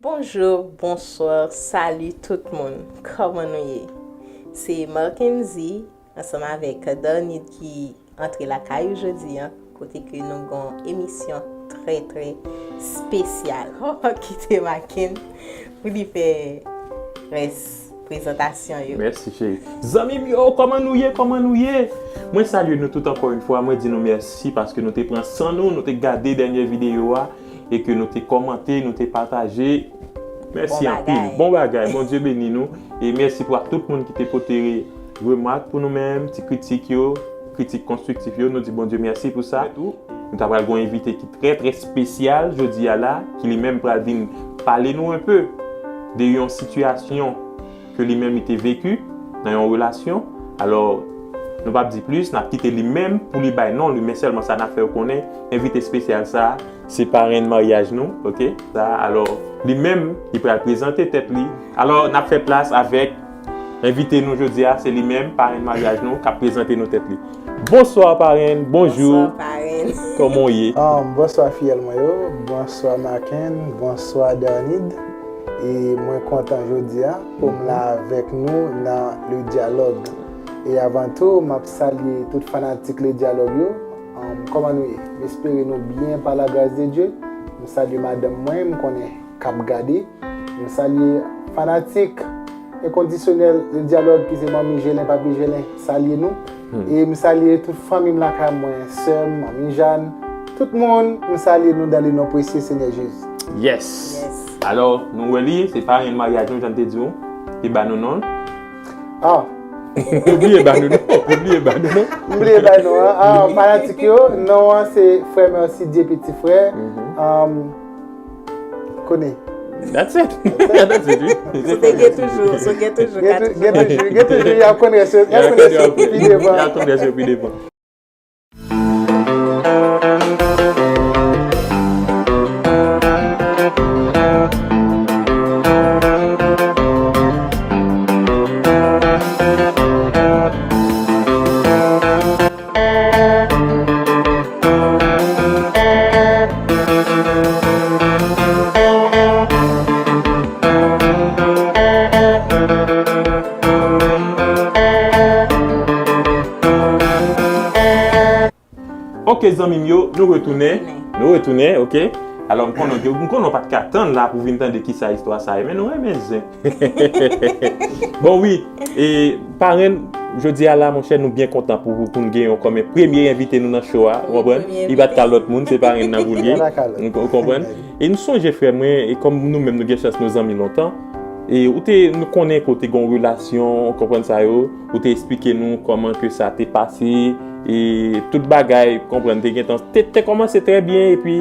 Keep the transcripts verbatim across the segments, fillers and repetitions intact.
Bonjou, bonswa, sali tout moun. Kòman nou ye? Se Markenzy ansanm avèk Darnid ki antre lakay ou jodi a, kote ke nou gon emisyon trè, trè espesyal. Kite Maken pou li fè rès prezantasyon yo. Mèsi, cheri. Zanmi m yo, kòman nou ye? Kòman nou ye? Mwen salye nou tout ankò yon fwa. Mwen di nou mèsi paske nou te pran san nou, nou te gade dènye videyo a e ke nou te kòmante, nou te pataje. Mèsi anpil. Bon bagay. Bondye beni nou. E mèsi pou ak tout moun ki te pote remak pou nou menm, ti kritik yo, kritik konstriktif yo. Nou di Bondye mèsi pou sa. Tou, nou ta pral gon envite ki trè, trè espesyal jodi a la, ki li menm pral vin pale nou enpe de yon sitiyasyon ke li menm li te veki nan yon relasyon. Alò, nou p ap di plis, n ap kite li menm pou li bay non li, men sèlman sa n ap fè w konnen, envite espesyal sa a, se parenn maryaj nou, oke? Sa, alò, li menm, li pral prezante tèt li. Alò, n ap fè plas avèk envite nou jodi a, se li menm, parenn maryaj nou, k ap prezante nou tèt li. Bonswa, parenn, bonjou. Bonswa, parenn. Kòman w ye? Ah, bonswa, fiyèl mwen yo. Bonswa, Maken. Bonswa, Darnid. E mwen kontan jodi a pou m la avèk nou nan Le Dialogue. E avan tou, m ap salye tout fanatik Le Dialogue yo. Ahn, kòman nou ye? M espere nou byen pa la gras de Dye. M salye madanm mwen, m konnen k ap gade. M salye fanatik enkondisyonèl Le Dialogue ki se Manmi Jelen, Papi Jelen, salye nou. E m salye tout fanmi m lakay mwen, sè m, Manmi Jàn, tout moun, m salye nou dans le nom précieux Seigneur Jésus. Yes. Yes. Alò, nou wè li, se parenn maryaj nou, jan m te di w, li ba nou non l. Ah. Ou bliye ba nou non, ou bliye ba nou non. M bliye ba nou an. Ah, fanatik yo, non an se Frè Mercidier, Petit Frè. Um, Konnen. That's it. That's it, wi. Se te gen toujou, se gen toujou. Gen tou- gen toujou, gen toujou, y ap konn rès yo, y ap konn rès yo pi devan. Y ap konn rès yo pi devan. Ok, zanmi m yo, nou retounen. Nou retounen, ok. Alò, m konnen w, m konnen w pa t ka tann la pou w vin tande kisa istwa sa ye, men nou renmen zen. Bon, wi, e, parenn, jodi a la, monchè, nou byen kontan pou, pou, pou n gen yon kòm premye envite nou nan show a, ou konprann? Li pa t ka lòt moun, se parenn nan pou l ye. Ou konprann? E n sonje, frè mwen, e kòm nou menm nou gen chans nou zanmi lontan, e ou te, nou konnen ke w te gen yon relasyon, ou konprann sa yo, ou te eksplike nou kòman ke sa te pase, e tout bagay, konprann, te gentan, te, te kòmanse trè byen, epi,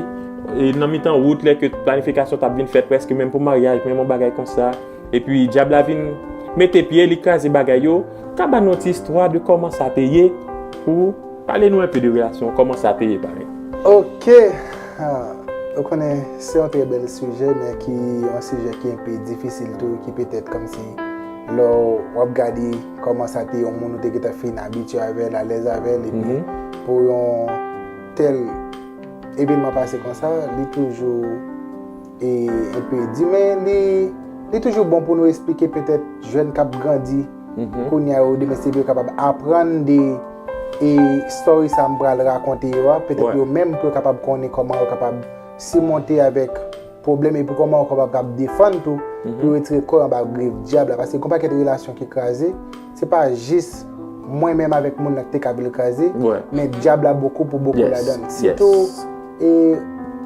e nan mitan wout, lè ke planifikasyon t ap vin fèt prèske menm pou maryaj, menm yon bagay konsa, epi dyab la vin mete pye, li kraze bagay yo, ka ba nou yon ti istwa de kòman sa te ye pou Pale nou enpe de relasyon, kòman sa te ye, parenn? Ok. Ah, ou konnen, se yon trè bèl sijè, men ki yon sijè ki enpe difisil tou, ki petèt kòmsi lè w ap gade kòman sa te yon moun ou te gentan fin abitye avè l, alèz avè l, epi pou yon tèl evènman pase konsa, li toujou e, enpe di, men li, li toujou bon pou nou eksplike petèt jèn k ap grandi kounye a yo, demen se pou yo kapab aprann de, e, story sa m pral rakonte yo a, petèt yo menm pou yo kapab konnen kòman yo kapab simonte avèk pwoblèm epi kòman yo kapab, kapab defann tou pou yo retire kò yo anba grif dyab la. Paske gon pakèt relasyon ki kraze, se pa jis mwen menm avèk moun nan ki te ka vle l kraze, men dyab la bokou pou bokou ladan l. Sitou, e,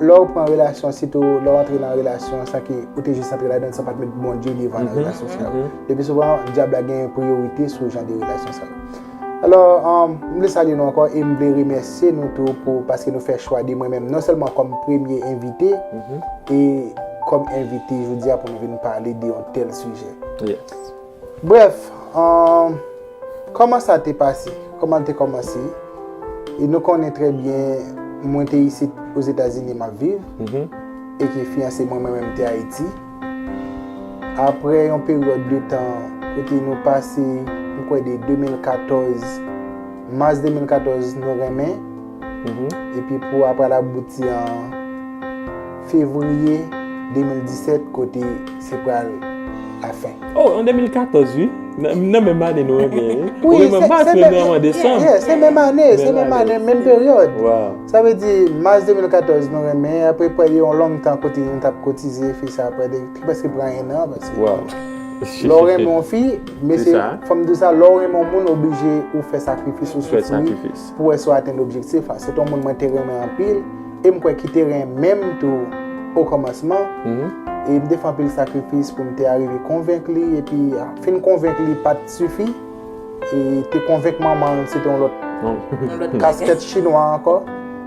lè w pran relasyon, sitou lè w antre nan relasyon san ke ou te jis antre ladan l san pa t met Bondye devan nan relasyon sa yo. Le pi souvan, dyab la gen priyorite sou jan de relasyon sa yo. Alò, um, m vle salye nou ankò e m vle remèsye nou tou pou, paske nou fè chwa de mwen menm, non sèlman kòm premye envite, e kòm envite jodi a pou nou vin pale de yon tèl sijè. Brèf, um, kòman sa te pase? Kòman l te kòmanse? E nou konnen trè byen, mwen te isit Ozetazini m ap viv, e ke fiyanse mwen, mwen menm te Ayiti. Apre yon peryòd de tan, kote nou pase, m kwè de de mil katòz, mas de mil katòz, nou renmen. Epi pou apre l abouti an fevriye de mil disèt, kote se pral lafen. Oh, an de mil katòz, wi. Nan nan menm ane nou renmen, wi. Ou renmen mas, se men m renmen an desanm. Yeah, se menm ane, se Menm menm ane. Ane, menm peryòd. Wow. Sa vle di, mas de mil katòz nou renmen, apre prè de yon long tan kote nou t ap kotize, fè sa, prè de, prèske pran en an, paske Wow. lè w renmen yon fi, men Se se, sa. Fò m di w sa, lè w renmen yon moun, oblije ou fè sakrifis, ou Fè soufri, sakrifis. Pou wè si w atenn objektif la. Se te yon moun mwen te renmen anpil, e m kwè ki te renmen m tou o kòmansman. Mhm. E m te fè anpil sakrifis pou m te arive konvenk li, epi a, fin konvenk li pa t sifi, e te konvenk manman l, se te yon lòt Non. Yon lòt kaskèt chinwa ankò.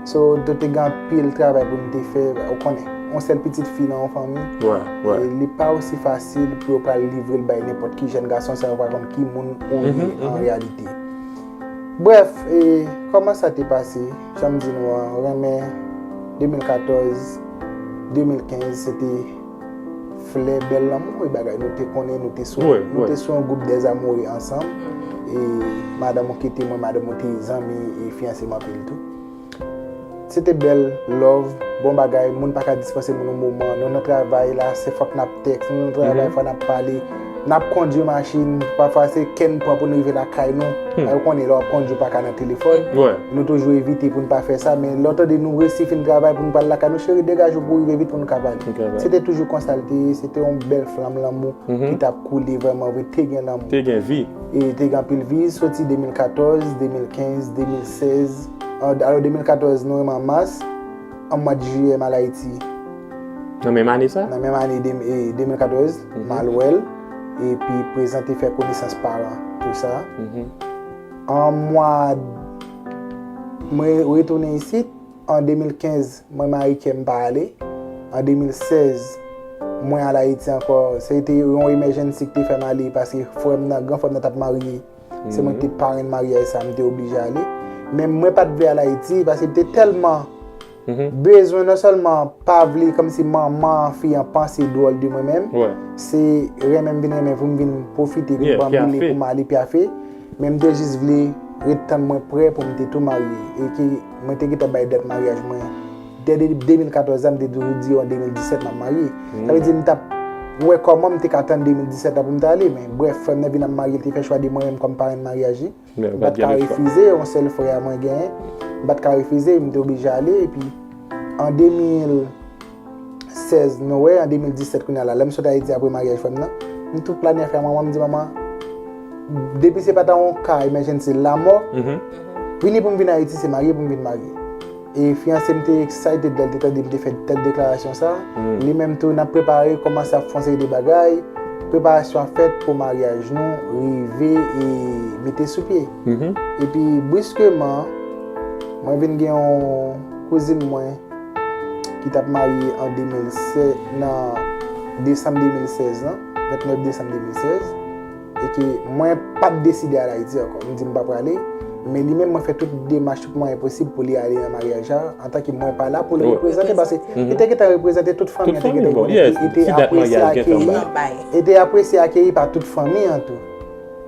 So, nou te gen anpil travay pou nou te fè, ou konnen. Yon sèl pitit fi nan yon fanmi. Wè, wè. E li pa osi fasil pou yo pral livre l bay nenpòt ki jèn gason, sa yo pa konn ki moun ou ye Mhm, an mhm. reyalite. Brèf, e kòman sa te pase? Jan m di nou an, renmen de mil katòz, de mil kenz, se te flè bèl lanmou e bagay. Nou te konnen, nou te sou, Wè, nou wè. te sou yon gwoup dèzamoure ansanm. E madanm ou ki te mwen, madanm ou te zanmi e fiyanse m anpil tou. Se te bèl, love, bon bagay, moun pa ka dispanse moun yon moman. Nou nan travay la, se fòk n ap tèks, nou nan travay, Mhm. fòk n ap pale. N ap kondui machin, pafwa se kè n pran pou n rive lakay nou. Hmm. Ou konnen lè w ap kondui, ou pa ka nan telefòn. Wè. Nou toujou evite pou n pa fè sa, men lè w tande nou resi fin travay pou n pral lakay nou, cheri, degaje w pou w rive vit pou n ka pale. Pou n ka pale. Se te toujou konsa l te ye, se te yon bèl flanm lanmou Mhm. ki t ap koule vrèman vre, te gen lanmou. Te gen vi. E te gen anpil vi, soti de mil katòz, de mil kenz, de mil sèz. An, alò, de mil katòz, nou renmen an mas, an mwa jiyè, m al Ayiti. Nan menm ane sa? Nan menm ane de, e, de mil katòz, Mhm. m al wè l, epi prezante, fè konesans paran, tou sa. Mhm. An mwa, mwen retounen isit, an de mil kenz, mwen mayi kè m pa ale. An de mil sèz, mwen al Ayiti ankò. Se te yon emergency ki te fè m ale, paske frè m nan, gran frè m nan t ap marye. Se mwen ki te parenn maryaj sa, m te oblije ale. Men mwen pa t vle al Ayiti, paske m te tèlman Mhm. bezwen, non sèlman pa vle kòmsi manman fi an panse dwòl de mwen menm, Wè. se renmen m vin renmen pou m vin pwofite, vin Yeah, pran pyafe. Bile pou m ale pyafe. Men m te jis vle ret tann mwen prè pou m te tou marye. E ke mwen te gentan bay dat maryaj mwen. Dè de, de mil katòz la, m te toujou di yo an de mil disèt m ap marye. Sa vle di m t ap wè kòman m te ka tann de mil disèt la pou m ta ale. Men brèf, frè m nan vin ap marye, l te fè chwa de mwen menm kòm parenn maryaj li. Men, M pa t ka refize, yon sèl frè a mwen genyen. M pa t ka refize, m te oblije ale. Epi, an de mil sèz, nou wè, an de mil disèt, kounye a la, lè m sot Ayiti apre maryaj frè m nan, m tou plane afè a manman, m di, "Manman, depi se pa ta yon ka emergency lanmò, Mhm. vini pou m vin Ayiti, se marye pou m vin marye." E fiyanse m te excited lè l te tande m te fè tèt deklarasyon sa. Mm. Li menm tou, n ap prepare, kòmanse ap fè yon seri de bagay. Preparasyon ap fèt pou maryaj nou rive e mete sou pye. Mhm. Epi, briskeman, mwen vin gen yon kouzin mwen ki t ap marye an de mil sèz, nan desanm de mil sèz lan, vennèf desanm de mil sèz, e ke mwen pa t deside al Ayiti ankò. M di m pa prale, men li menm, mwen fè tout demach, tout mwayen posib pou li ale nan maryaj la, antanke mwen pa la pou li Wi. reprezante, paske Mhm. li te gentan reprezante tout fanmi Tout an, te fanmi, gentan bon, reprezante, yes, e te ti dat apresye maryaj gentan akeyi, bay. Nan bay. e te apresye akeyi pa tout fanmi an tou.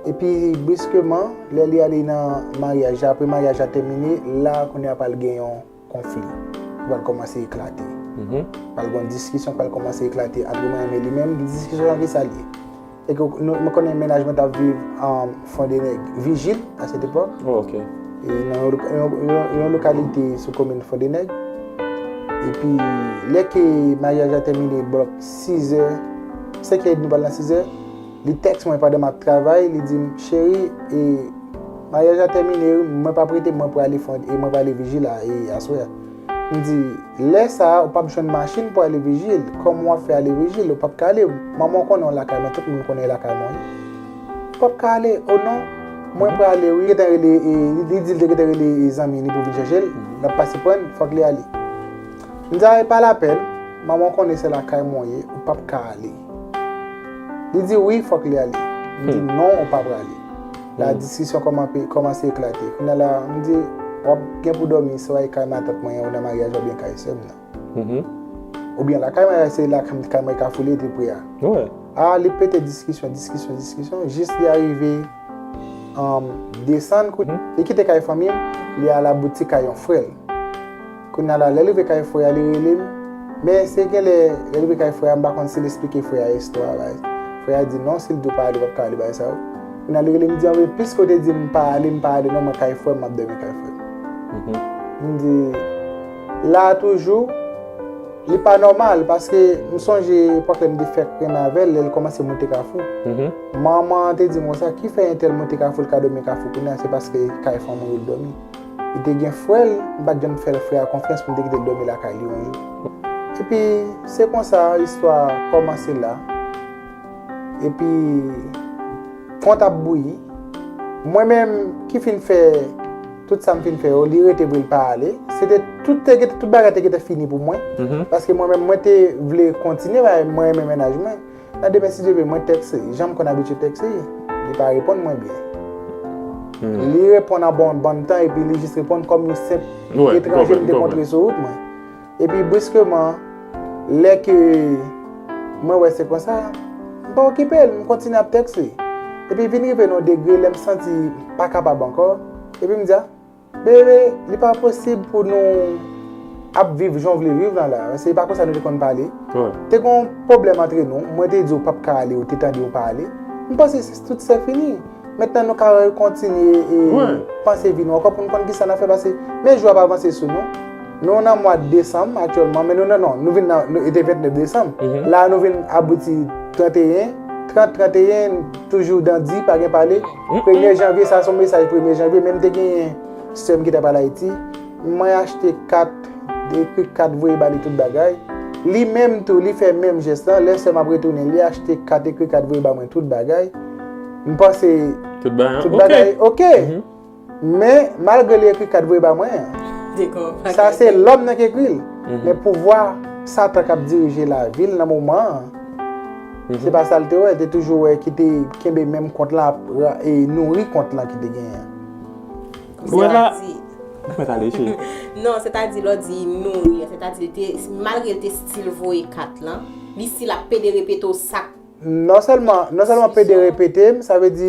Epi, briskeman, lè li ale nan maryaj la, apre maryaj la tèmine, la, kounye a pral gen yon konfli ki pral kòmanse eklate. Mhm. Pral gen yon diskisyon ki pral kòmanse eklate ant mwen e li menm. Diskisyon an ki sa l ye? E ke nou, mwen konnen mennaj mwen t ap viv, um, Fondènèg, Vijil, a sèt epòk. Oh, ok. E nan yon, yon, yon, yon lokalite sou komin Fondènèg. Epi, lè ke maryaj la tèmine, bò sizè, senkè edmi pral nan sizè, li tèks mwen pandan m ap travay, li di m, "Cheri, e, maryaj la tèmine, wi, mwen p ap rete, mwen prale Fond-, e mwen prale Vijil la, e aswè a." M di, "Lè sa a, ou p ap jwenn machin pou ale Vijil. Kòman w ap fè ale Vijil? Ou p ap ka ale. Manman w konnen w lakay mwen, tout moun konnen lakay mwen ye. Ou p ap ka ale, o non, mwen prale, wi." Gentan rele, e, li, li di l te gentan rele, e, zanmi li pou vin chèche l. L ap pase pran l, fòk li ale. M di, "A, e pa lapèn, manman w konnen se lakay mwen ye, ou p ap ka ale." Li di, "Wi, fòk li ale." M di, "Non, ou p ap prale." La, diskisyon kòman-, kòmanse eklate. Kounye a la, m di, "W ap gen pou dòmi, swa e kay matant mwen an, ou nan maryaj, oubyen kay sè m nan." Mhm. Oubyen lakay mwen, se lakay mwen ka foule, te pre a." Wè. A, li pete diskisyon, diskisyon, diskisyon, jis li arive, um, desann, kou-, li kite kay fanmi m, li al abouti kay yon frè l. Kounye a la, lè l rive kay frè a, li rele m, Men se genlè, lè l rive kay frè a, m pa konn si l esplike frè a istwa a, bay. Frè a di non, si l di w pa ale, w p ap ka ale, bay sa yo. Kounye a, li rele m di, anben, piske w te di m pa ale, m pa ale non, mwen kay frè m, m ap dòmi kay frè m. M di, la a toujou, li pa nòmal, paske m sonje epòk lè m te fèk renmen avè l, lè l kòmanse moute Kafou. Manman an te di m konsa, ki fè entèl moute Kafou, l ka dòmi Kafou kounye a, se paske kay fanmi yo l dòmi. Li te gen frè l, m pa t janm fè l frè a konfyans pou m te kite l dòmi lakay li yon jou. Epi, se konsa istwa a kòmanse la. Epi, fon t ap bouyi. Mwen menm ki fin fè tout sa m fin fè yo, li rete vre, l pa ale. Se te, tout te, tout bagay te gentan fini pou mwen. Paske mwen menm, mwen te vle kontinye, bay, mwen renmen mennaj mwen. Nan demen, si Dye vle, mwen tèkse li. Jan m konn abitye tèkse li. Li pa reponn mwen byen. Li reponn an bon bann tan, epi li jis reponn kòm yon senp etranje m te kontre sou wout mwen. Epi briskeman, lè ke mwen wè se konsa, m pa okipe l, m kontinye ap tèkse. Epi vin rive nan yon degre, lè m santi m pa kapab ankò, epi m di, a, bebe, li pa posib pou nou ap viv jan w vle viv lan la, se pa konsa nou te konn pale. Te gen yon pwoblèm antre nou, mwen te di w p ap ka ale, ou te tande w pa ale. M panse se tout se fini. Mentnan nou ka kontinye e panse vi nou ankò pou n konn kisa n ap fè, paske men jou ap avanse sou nou. Nou nan mwa desanm aktyèlman, men nou nan, non, nou vin nan, nou, e te ventnèf desanm. La nou vin abouti tranteyen, trant, tranteyen, toujou dan di, pa gen pale. Premye janvye, sa se yon mesaj premye janvye, men m te genyen sè m ki t ap al Ayiti. Mwen achte kat, ekri kat, voye ba li tout bagay. Li menm tou, li fè menm jès lan. Lè sè m ap retounen, li achte kat, ekri kat, voye ba mwen tout bagay. M panse tout bagay oke. Men, malgre li ekri kat voye ba mwen an, sa se lòm nan ki ekri l. Men pouvwa Satan k ap dirije lavi l nan moman an, se pa sa l te wè. L te toujou wè ki te kenbe menm kont lan, ap ra- e nouri kont lan ki te genyen an. Wè la, mwen t ale che. Non, sètadi lè w di nouri an, sètadi li te, malgre l te still voye kat lan, li still ap pede repete w sa k Non sèlman, non sèlman pede repete m, sa vle di,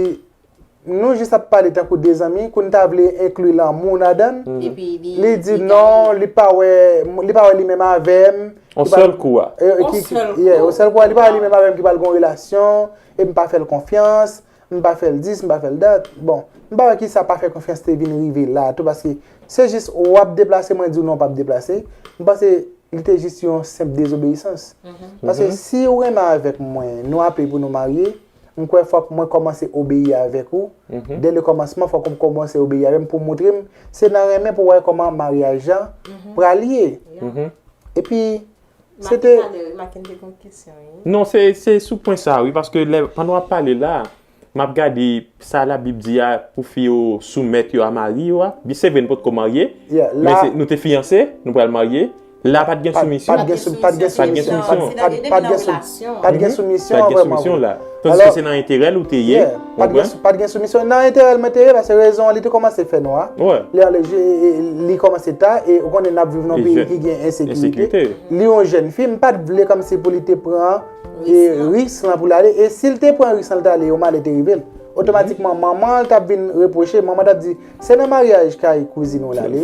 nou jis ap pale tankou de zanmi, kou n ta vle enkli lanmou ladan l, li di non, li pa wè, li pa wè li menm avè m. Yon sèl kou a. Yon sèl kou a, li pa wè li menm avè m ki pral gen yon relasyon, e m pa fè l konfyans, m pa fè l dis, m pa fè l dat. Bon, m pa wè kisa pa fè konfyans te vin rive la tou, paske se jis w ap deplase, mwen di w non, w p ap deplase. M panse li te jis yon senp dezobeyisans. Paske si ou renmen avèk mwen, nou aple pou nou marye, m kwè fòk mwen kòmanse obeyi avèk ou. Dè le kòmansman, fòk ou kòmanse obeyi avè m pou w montre m. Se nan renmen pou w wè kòman maryaj la pral ye. Epi, se te. Non, se, se sou pwen sa, wi, paske lè, pandan w ap pale la, m ap gade sa Labib di a pou fi yo soumèt yo a mari yo a. Bi, se vre, nou potko marye, men se, nou te fiyanse, nou pral marye. La, pa t gen soumisyon. Pa t gen soumisyon. Pa t gen soumisyon. Pa t gen soumisyon la. Tandiske se nan enterè l ou te ye. Ou konprann? Pa t gen soumisyon. Nan enterè l mwen te ye, paske rezon an, li te kòmanse fè nwa. Li ale, li kòmanse ta, e ou konnen n ap viv nan yon peyi ki gen ensekirite. Li yon jèn fi, m pa t vle kòmsi pou li te pran e risk lan pou l ale. E si l te pran risk lan, l t ale, yon malè te rive l. Otomatikman, manman l t ap vin repwoche, manman t ap di, se nan maryaj kay kouzin ou l ale.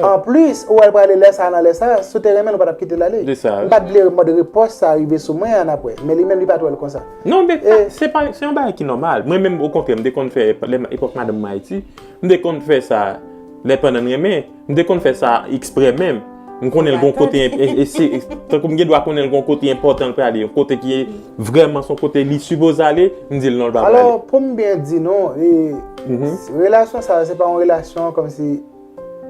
Anplis, ou wè l prale lè sa a nan lè sa a, si w te renmen l, ou pa t ap kite l ale. M pa t vle mòd repwòch sa a rive sou mwen annapre, men li menm, li pa t wè l konsa. Non, men se pa, se yon bagay ki nòmal. Mwen menm, okontrè, m te konn fè, lè epòk madanm mwen Ayiti, m te konn fè sa lè pandan n renmen. M te konn fè sa eksprè menm. M konnen l gon kote, e, e, e, se, tankou m gen dwa konnen l gon kote enpòtan l prale, yon kote ki vrèman se yon kote li sipoze ale, m di l non, l pa prale. Alò, pou m byen di nou, e, relasyon sa a, se pa yon relasyon kòmsi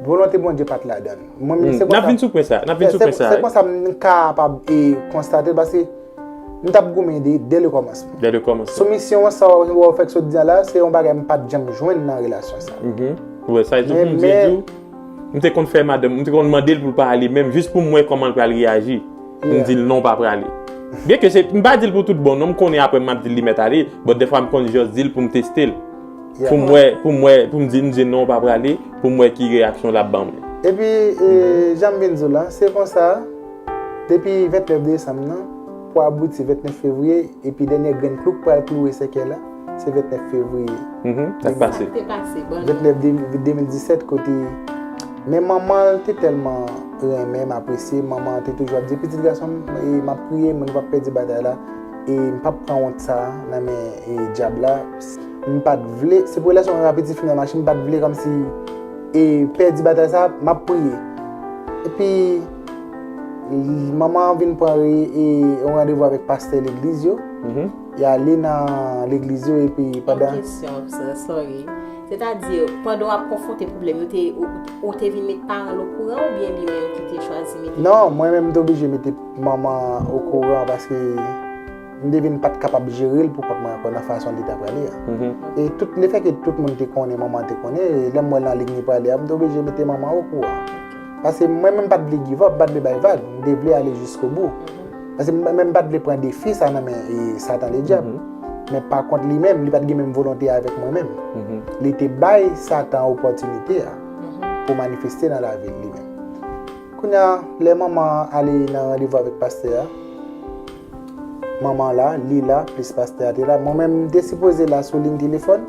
volonte Bondye pa t ladan l. Mwen menm, se konsa. N ap vin sou pwen sa a, n ap vin sou pwen sa a. Se konsa m kapab, e, konstate l, paske m t ap goumen dè, dè le kòmansman. Dè le kòmansman. Soumisyon an, sa w wè w fèk sot di a la, se yon bagay m pa t janm jwenn nan relasyon sa a. Ou wè, sa e tou pou m di w, m te konn fè madanm, m te konn mande l pou l pa ale menm, jis pou m wè kòman l pral reyaji. M di l non, w pa prale. Byenke se, m pa di l pou tout bon, non, m konnen apre m ap di l li mèt ale, but dèfwa m konn just di l pou m teste l. Pou m wè, pou m wè, pou m di, m di non, w pa prale, pou m wè ki reyaksyon l ap ban mwen. Epi, e, jan m vin di w la, se konsa, depi ventnèf desanm nan, pou abouti ventnèf fevriye, epi dènye grenn klou k pral kloure sèkèy la, se ventnèf fevriye. Sa k pase? Ventnèf de mil disèt, kote, men manman l te tèlman renmen, m apresye. Manman an te toujou ap di, "Pitit gason m, e, m ap priye, men nou p ap pèdi batay la. E m p ap pran wont sa a nan men, e, dyab la." M pa t vle, se pou relasyon mwen ak pitit fi m nan mache, m pa t vle kòmsi, e, pèdi batay sa a, m ap priye. Epi, manman an vin pran re-, e, yon randevou avèk pastè legliz yo. Mhm. Y ale nan legliz yo, epi pandan... Yon kesyon, sorry. Sètadi, pandan w ap konfwonte pwoblèm yo, te, ou, ou te vin met paran l okouran oubyen li menm ki te chwazi mete? Non, mwen menm m te oblije mete manman an okouran paske m te vin pa t kapab jere l pou kont mwen ankò nan fason li t ap prale a. Mhm. E tout, lefètke tout moun te konnen, manman an te konnen, e lè m wè l nan liy li prale a, m te oblije mete manman an okouran. Paske mwen menm m pa t vle give up, m pa t vle bay vag, m te vle ale jiskobou. Mhm. Paske mwen menm m pa t vle pran defi sa nan men, e, Satan ledyab. Mhm. Men pa kont li menm, li pa t gen menm volonte avèk mwen menm. Mhm. Li te bay Satan opòtinite a, mhm, pou manifeste nan lavi l li menm. Kounye a, lè manman an ale nan randevou avèk pastè a, manman la, li la, plis pastè a te la. Mwen menm, m te sipoze la sou liy telefòn.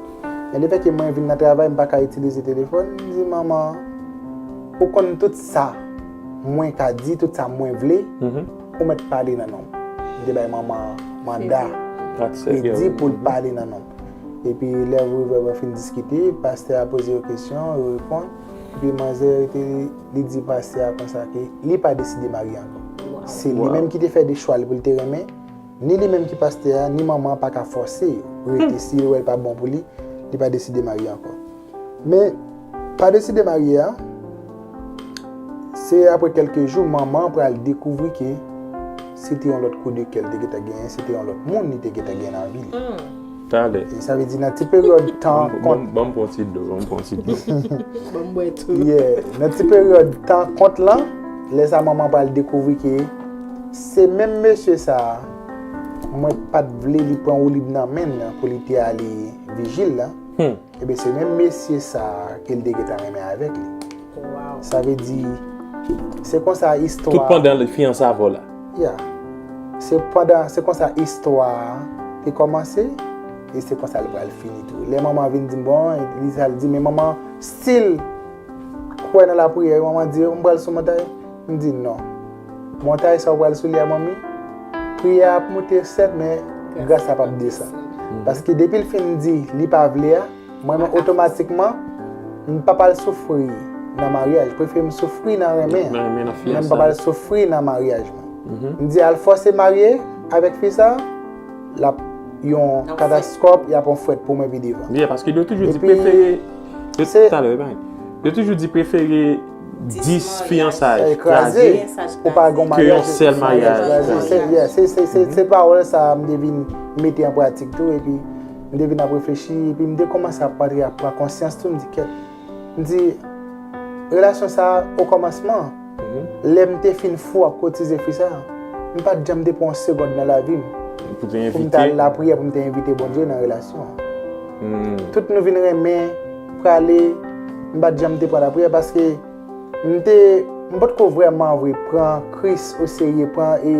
Men lefètke mwen vin nan travay, m pa ka itilize telefòn. M di, "Manman, ou konn tout sa mwen ka di, tout sa mwen vle, mhm, ou mèt pale nan non m." M te bay manman an manda, aksè, kredi pou l, mhm, pale nan non m. Epi lè rive, yo fin diskite, pastè a poze yo kesyon, yo reponn. Epi manzè te, li di pastè a konsa ke li pa deside marye ankò. Wow. Se li menm ki te fè de chwa l pou l te renmen, ni li menm ki pastè a, ni manman an pa ka fòse yo rete. Hmm. Si yo wè l pa bon pou li, li pa deside marye ankò. Men, pa deside marye a, se apre kèlke jou, manman an pral dekouvri ke se te yon lòt kou de kè l te gentan genyen, se te yon lòt moun li te gentan genyen nan vi l. Hmm. Talè. E sa vle di nan ti peryòd tan kont. Ban m pran ti dlo, ban m pran ti dlo. Ban m bwè tou. Yeah, nan ti peryòd tan kont lan, lè sa manman pral dekouvri ke se menm mesye sa a, mwen pa t vle li pran woulib nan men l pou li te ale vijil la. Hmm. Ebyen, se menm mesye sa a ke l te gentan renmen avèk li. Wow. Sa vle di, se konsa istwa. Tout pandan fiyanse avè w la. Ya. Se pandan, se konsa istwa a te kòmanse, e se konsa l pral fini tou. Lè manman vin di m, bon, li sa l di, men manman still kwè nan lapriyè. Manman di, m pral sou montay. M di, non. Montay sa w pral sou li a, manmi, priyè a ap moute, sèt, men gras la p ap desann. Mhm. Paske depi l fin di li pa vle a, mwen menm otomatikman, m p ap al soufri nan maryaj. Prefere m soufri nan renmen an. Nan renmen, nan fiyanse. Men m p ap al soufri nan maryaj mwen. Mhm. M di al fòse marye avèk fi sa, l ap yon katastwòf, y ap yon fwèt pou mwen pi devan. Yeah, paske yo toujou di prefere, yo, talè, yo toujou di prefere dis fiyansay kraze, kraze, ou pa gen yon maryaj, ke yon sèl maryaj kraze. Se, yeah, se, se, se, se pawòl sa a m te vin mete an pratik tou, epi m te vin ap reflechi, epi m te kòmanse ap antre ap pran konsyans tou, m di, kèt. M di, relasyon sa a, okòmansman, mhm, lè m te fin fou ap kotize fi sa a, m pa t janm te pran yon segond nan lavi m pou m t al lapriyè, pou m te envite Bondye nan relasyon an. Hmm. Tout nou vin renmen, prale, m pa t janm te pran lapriyè paske m te, m potko vrèman vre pran Kris oserye, pran, e,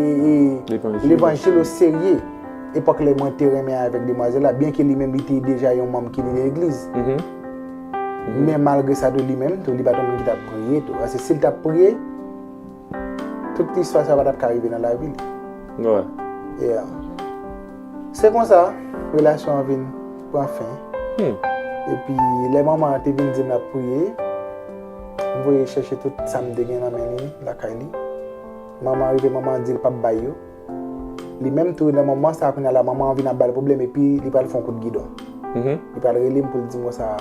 e, levanjil oserye. Epòk lè mwen te renmen avèk demwazèl la, byenke li menm li te deja yon manm ki nan legliz. Mhm. Mhm. Men malgre sa tou, li menm tou, li pa t yon moun ki t ap priye tou. Paske si l t ap priye, tout istwa sa pa t ap ka rive nan lavi l. Wi. Yeah. Se konsa, relasyon an vin pran fen. Hmm. Epi, lè manman an te vin di m l ap priye, m voye chèche tout sa m te gen nan men li, lakay li. Manman rive, manman di l p ap bay yo. Li menm tou, nan moman sa a, kounye a la, manman an vin ap ba l pwoblèm, epi li pral fè yon kout gidon. Mhm. Li pral rele m pou l di m konsa,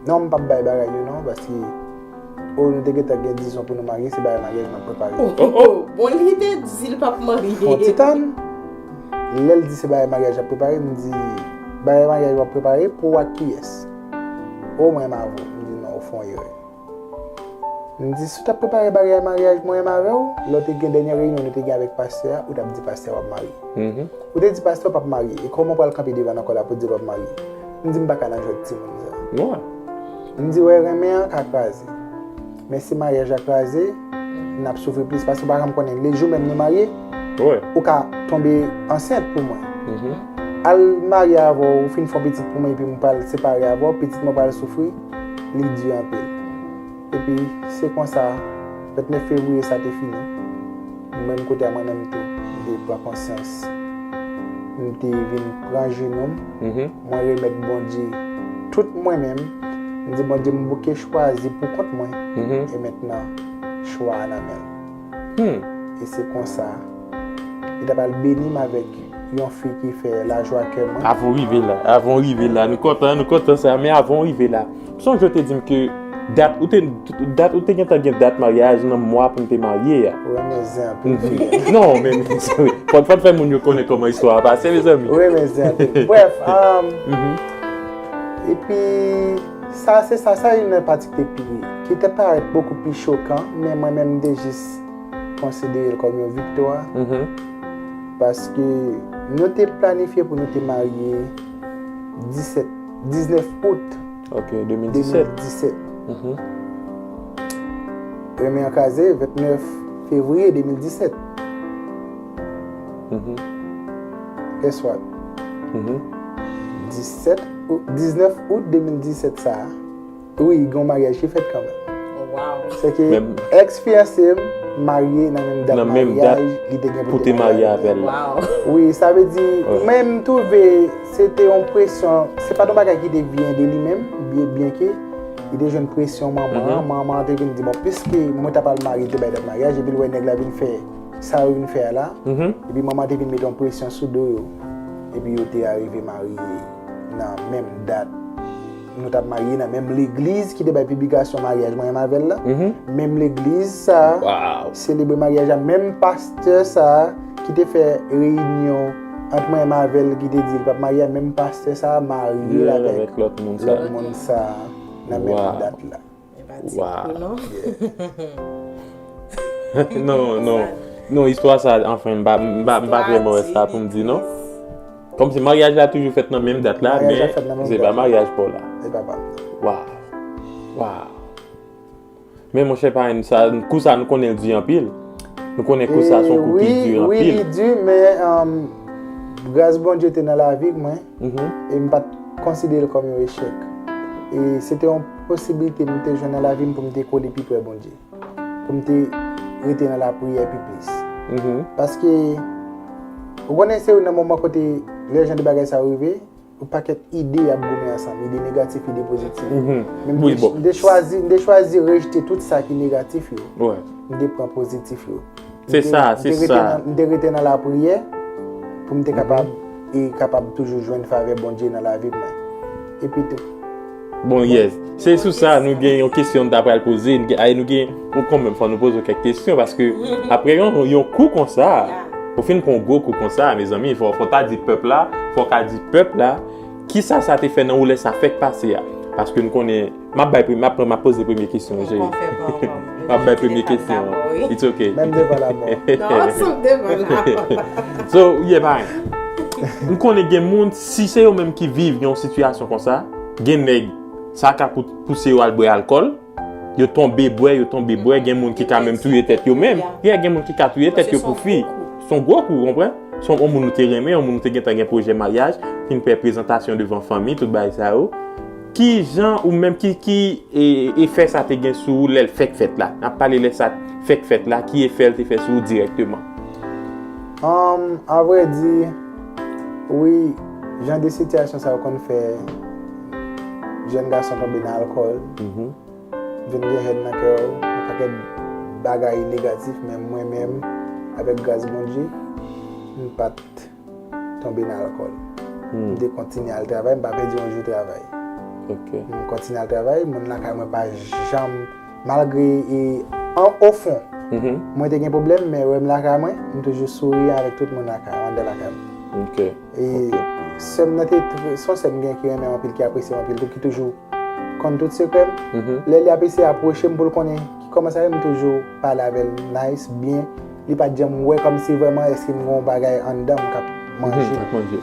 non, m p ap bay bagay yo non, paske, o, nou te gentan gen dizon pou nou marye, se bagay maryaj m ap prepare. Oh, oh, oh. Bon, li te di l p ap marye. Fon ti tann, lè l di se bagay maryaj l ap prepare, m di, bagay maryaj w ap prepare pou w ak kiyès? O, mwen m avè w. M di, non, ou fè yon erè. M di, si w t ap prepare bagay maryaj mwen menm avè w, lè w te gen dènye reyinyon nou te gen avèk pastè a, ou t ap di pastè a w ap marye. Mhm. Ou te di pastè a w p ap marye, e kòman w pral kanpe devan l ankò la pou di l w ap marye? M di, m pa ka nan jwèt timoun sa. Wi. M di, wè, renmen an ka kraze. Men si maryaj la kraze, n ap soufri plis, paske w pa janm konnen, lejou menm nou marye, wi, ou ka tonbe ansent pou mwen. Mhm. Al marye avè w, ou fin fè yon pitit pou mwen, epi m pral separe avè w, pitit mwen pral soufri, li di anpil. Epi, se konsa, Vennèf fevriye sa te fini. Mwen menm kote a mwen menm tou, m te pran konsyans. M te vin pran jenou m. Mwen remèt Bondye tout mwen menm. M di, Bondye, m bouke chwazi pou kont mwen. E mentnan, chwa a nan men l. E se konsa, li ta pral beni m avèk yon fi ki fè lajwa kè mwen. Avan w rive la, avan w rive la, nou kontan, nou kontan sa, men avan w rive la, m sonje w te di m ke dat ou te, dat ou te gentan gen dat maryaj nan mwa pou n te marye a. Ou renmen zen anpil. Non, men fò, fò n fè moun yo konnen kòman istwa a pase, mezanmi. Ou renmen zen anpil. Brèf, um, epi sa, se sa, sa youn nan pati ki te pi, ki te parèt bokou pi chokan, men mwen menm m te jis konsidere l kòm yon viktwa. Paske nou te planifye pou nou te marye disèt, diznèf out Ok, de mil disèt. de mil disèt. Renmen an kraze, vennèf fevriye de mil disèt. Guess what? Disèt ou-, diznèf out de mil disèt sa a, wi, gen yon maryaj ki fèt kanmenm. Wow. Se ke Men- èks fiyanse m marye nan menm dat Nan menm dat maryaj li te gen pou pou te te marye marye avè avè l. l. Wow. Wi, sa vle di, Wi. mwen m twouve se te yon presyon, se pa t yon bagay ki te vyen de li menm, byen, byen ke li te jwenn presyon manman an, Mhm. manman an te vin di, bon, piske mwen ta pral marye, te bay dat maryaj, epi l wè nèg la vin fè sa yo vin fè a la, Mhm. epi manman an te vin mete yon presyon sou do yo, epi yo te arive marye nan menm dat. Nou t ap marye nan menm legliz ki te bay piblikasyon maryaj mwen menm avè l la. Mhm. Menm legliz sa a, Wow. selebre maryaj la, menm pastè sa a ki te fè reyinyon ant mwen menm avè l, ki te di l p ap marye a, menm pastè sa a marye l Ye avèk avèk lòt moun sa. lòt moun sa a nan menm Wow. dat la. E pa ti Wow. kou, non. Non, non. Non, istwa sa, anfen, m pa, m pa, m pa vrèman wè sa pou m di, non. Kòmsi maryaj la toujou fèt nan menm dat la, Maryaj la men fèt nan menm se dat pa la. maryaj pa w la. Se pa pa m. Waw. Waw. Men monchè, pa sa, kou sa nou konnen l di anpil. Nou konnen kou sa se yon kou ki E di wi, wi, anpil. li di, men, um, gras Bondye te nan lavi mwen, Mhm. e m pa t konsidere l kòm yon echèk. E se te yon posiblite m te jwenn nan lavi m pou m te kole pi pre Bondye. Pou m te rete nan lapriyè pi plis. Mhm. Paske, ou konnen se nan moman kote lè jan de bagay sa yo rive, yon pakèt ide y ap goumen ansanm, ide negatif, ide pozitif. Mhm. Men m Wi, te, bon. m te chwazi, m te chwazi rejte tout sa ki negatif yo. Wi. M te pran pozitif yo. Se M te, sa, m se te rete sa. nan, m te rete nan lapriyè pou m te Mhm. kapab, e kapab toujou jwenn favè Bondye nan lavi mwen. Epi tou. Bon, yes. Se sou sa, nou gen yon kesyon n ta pral poze. Nou gen, ay, nou gen, bon, kanmenm, fò nou poze w kèk kesyon, paske apre yon, yon kou konsa, Yeah. ou fin pran yon gwo kou konsa, mezanmi, fò, fò ta di pèp la, fò ka di pèp la, kisa sa te fè nan ou lè sa fèk pase a? Paske nou konnen, m ap bay premye, m ap, m ap poze premye kesyon, Jeri. Ankò, fè pa ankò. M ap bay premye Devan kesyon. Labò, wi. It's ok. Menm devan labò. Non, sou devan labò. So, yeah, bay. M konnen gen moun, si se yo menm ki viv yon sitiyasyon konsa, gen nèg, sa ka pou-, pouse yo al bwè alkòl, yo tonbe bwè, yo tonbe bwè, gen moun ki ka menm touye tèt yo menm. Yeah. Yeah, gen moun ki ka touye tèt Paske yo se pou yon fi. gwo kou. Se yon gwo kou, ou konprann? Se yon moun ou te renmen, yon moun ou te gentan gen pwojè maryaj, fin fè prezantasyon devan fanmi, tout bagay sa yo. Ki jan ou menm, ki, ki, e, efè sa te gen sou ou lè l fèk fèt la? N ap pale lè sa fèk fèt la, ki efè l te fè sou ou dirèkteman? Um, avrèdi, wi, jan de sitiyasyon sa yo konn fè jèn gason tonbe nan alkòl, Mhm. vin gen hèn nan kè w, yon pakèt bagay negatif, men mwen menm, avèk gras Bondye, m pa t tonbe nan alkòl. Hmm. M te kontinye al travay, m pa pèdi yon jou travay. Ok. M kontinye al travay, moun lakay mwen pa janm, malgre, e, an, ofon, Mhm. mwen te gen pwoblèm, men wè m lakay mwen, m toujou souri avèk tout moun lakay, anndan lakay mwen. Ok. E Ok. sè m nan te tr-, se yon sè m gen ki renmen m anpil, ki apresye m anpil tou, ki toujou konn tout sekrè m. Mhm. Lè li ap eseye apwoche m pou l konnen ki, kòman sa ye, m toujou pale avè l nice, byen. Li pa t janm wè kòmsi vrèman èske m gen yon bagay anndan m k ap manje. Mhm, ap manje.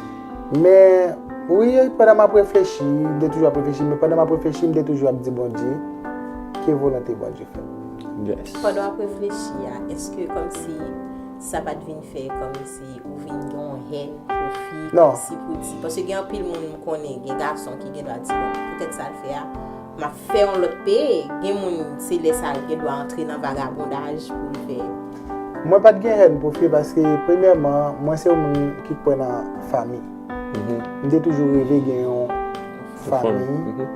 Men, wi, pandan m ap reflechi, m te toujou ap reflechi, men pandan m ap reflechi, m te toujou ap di Bondye, ke volonte Bondye fèt. Yes. Pandan w ap reflechi a, èske kòmsi sa pa t vin fè kòmsi ou vin gen yon hèn pou fi, Non. pou si, pou di? Paske gen anpil moun m konnen, gen gason ki gen dwa di, bon, poutèt sa l fè a, M ap fè yon lòt peye. Gen moun, se lè sa l gen dwa antre nan vagabondaj pou l fè. Mwen pa t gen hèn pou Fye paske, premyèman, mwen se yon moun ki kwè nan fanmi. M te toujou reve gen yon fanmi,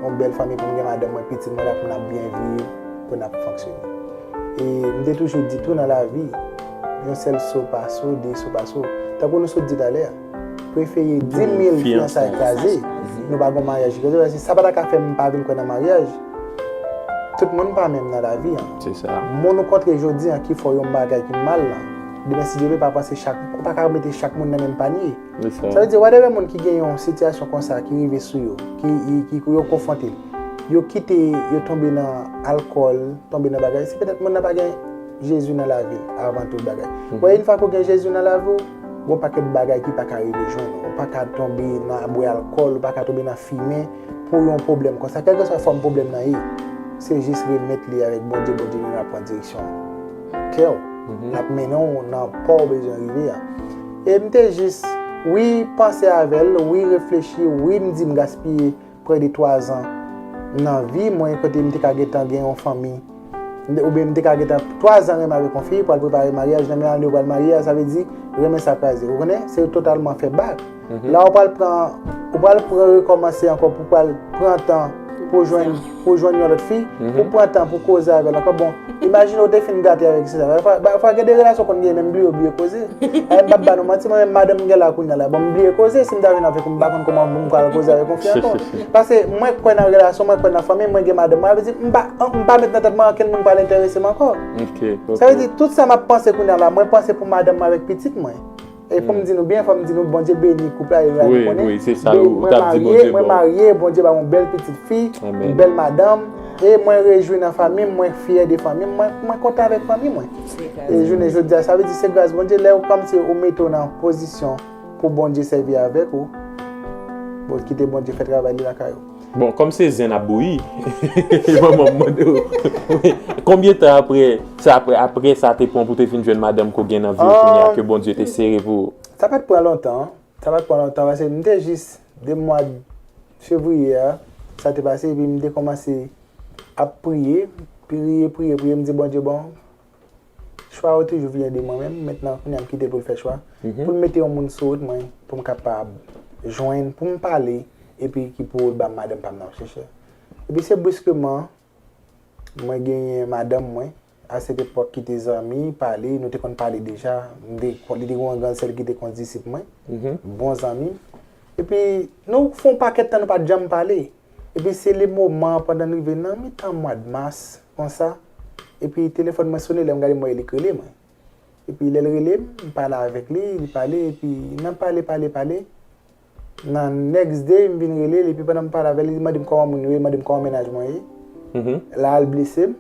yon bèl fanmi pou m gen madanm mwen, pitit mwen la pou n ap byen viv, pou n ap fonksyone. E m te toujou di tou nan lavi, yon sèl so pa so, de so pa so. Tankou nou sot di talè a, prefere di mil fiyansay kraze, nou pa gon maryaj ki kraze, paske sa pa ta ka fè m pa vin kwè nan maryaj. Tout moun pa menm nan lavi an. Se sa. Moun ou kontre jodi an ki fè w yon bagay ki mal lan, demen si Dye vle pa panse chak, ou pa ka mete chak moun nan menm panye. Se sa. Sa vle di, whatever moun ki gen yon sitiyasyon konsa ki rive sou yo, ki, ki, ki yo konfwonte, yo kite, yo tonbe nan alkòl, tonbe nan bagay, se petèt moun nan pa gen Jezi nan lavi l avan tout bagay. Wè, yon fwa ke w gen Jezi nan lavi w, gon pakèt bagay ki pa ka rive jwenn ou. Ou pa ka tonbe nan bwè alkòl, ou pa ka tonbe nan fimen pou yon pwoblèm konsa. Kèlkeswa fòm pwoblèm nan ye, se jis remèt li avèk Bondye, Bondye menm ap pran direksyon kè w. L ap mennen w nan pa w bezwen rive a. E m te jis, wi, panse avè l, wi, reflechi, wi, m di m gaspiye prè de twazan nan vi mwen kote m te ka gentan gen yon fanmi. M te- Oubyen m te ka gentan twazan renmen avèk yon fi, pral prepare maryaj, nan menm ane ou pral marye a, sa vle di renmen sa kraze. Ou konnen? Se totalman fè bak. La ou pral pran, ou pral pran rekòmanse ankò pou pral pran tan pou jwenn, pou jwenn yon lòt fi, pou pran tan pou koze avè l ankò. Bon, imajine ou te fin gate avèk se sa. Fwa, fwa gen de relasyon konn gen menm bliye, bliye koze. Ay, m p ap ba nou manti, mwen menm madanm m gen la kounye a la. Bon, m bliye koze, si m ta vin avèk ou, m pa konn kòman m pral koze avèk yon fi ankò. Paske mwen kwè nan relasyon, mwen kwè nan fanmi, mwen gen madanm mwen, sa vle di, m pa, m pa met nan tèt mwen ankenn moun pral enterese m ankò. Ok, Sa vle ok. Di, tout sa m ap panse kounye a la, mwen panse pou madanm mwen avèk pitit mwen. E pou m di nou byen, fò m di nou, Bondye beni koup la, e la Wi, nou konnen. wi, se sa Be- ou t ap di, Bondye Mwen bon. Marye, Bondye ba m yon bèl pitit fi, Amèn. yon bèl madanm, e mwen rejwi nan fanmi m, mwen fyè de fanmi m, mwen, mwen kontan avèk fanmi mwen. E jounen jodi a, sa vle di se gras Bondye, lè ou kòmsi ou mete w nan pozisyon pou Bondye sèvi avèk ou, bon, kite Bondye fè travay li lakay ou. Bon, kòm se zen ap bouyi, manman m mande w, konbyen tan apre sa, apre, apre sa te pran pou te fin jwenn madanm ke w gen nan vi w kounye a, ke Bondye te sere pou ou? Sa pa t pran lontan, sa pa t pran lontan, paske m te jis de mwa fevriye a, sa te pase, epi m te kòmanse ap priye, priye, priye, priye, m di, Bondye, bon, chwa ou toujou vini de mwen menm, mentnan kounye a m kite l pou l fè chwa, pou l mete yon moun sou wout mwen, pou m kapab jwenn, pou m pale, epi ki pou wout ba m madanm pa m nan, chèchè. Epi se briskeman, mwen genyen madanm mwen, a sèt epòk ki te zanmi, pale, nou te konn pale deja, m te, li te gen yon grann sè l ki te kondisip mwen, bon zanmi m. Epi nou fè yon pakèt tan nou pa t janm pale. Epi se le moman pandan n rive nan mitan mwa d mas, konsa, epi telefòn mwen sone, lè m gade m wè li k rele mwen. Epi lè l rele m, m pale avèk li, li pale, epi nan pale, pale, pale, nan next day, m vin rele l, epi pandan m pale avè l, li mande m kòman moun yo ye, mande m kòman mennaj mwen ye. L al blese m.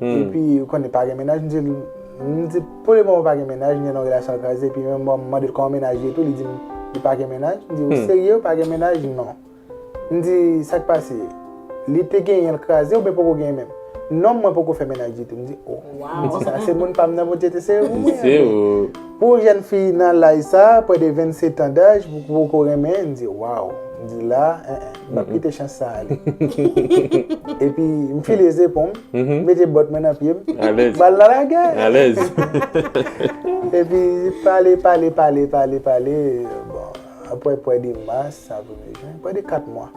Epi, ou konnen, pa gen mennaj, m di l, m di, pou le moman, pa gen mennaj, m gen yon relasyon kraze, epi menm mwen, m mande l kòman mennaj li ye tou, li di m, li pa gen mennaj. M di, ou serye, ou pa gen mennaj? Non. M di, sa k pase? Li te genyen l kraze oubyen poko genyen menm? Non, mwen poko fè mennaj ditou. M di, o. M di, sa se moun pa m nan Bondye te sere pou mwen. Pou yon jèn fi nan laj sa, prè de vennsetan daj, pou poko renmen, m di, waw. M di, la, en, en, m p ap kite chans sa ale. Epi, m file zepon m, mete bòt mwen nan pye m, m al nan lagè. Epi, pale, pale, pale, pale, pale, bon. Apre prè de mas, sa premye jen, prè de kat mwa.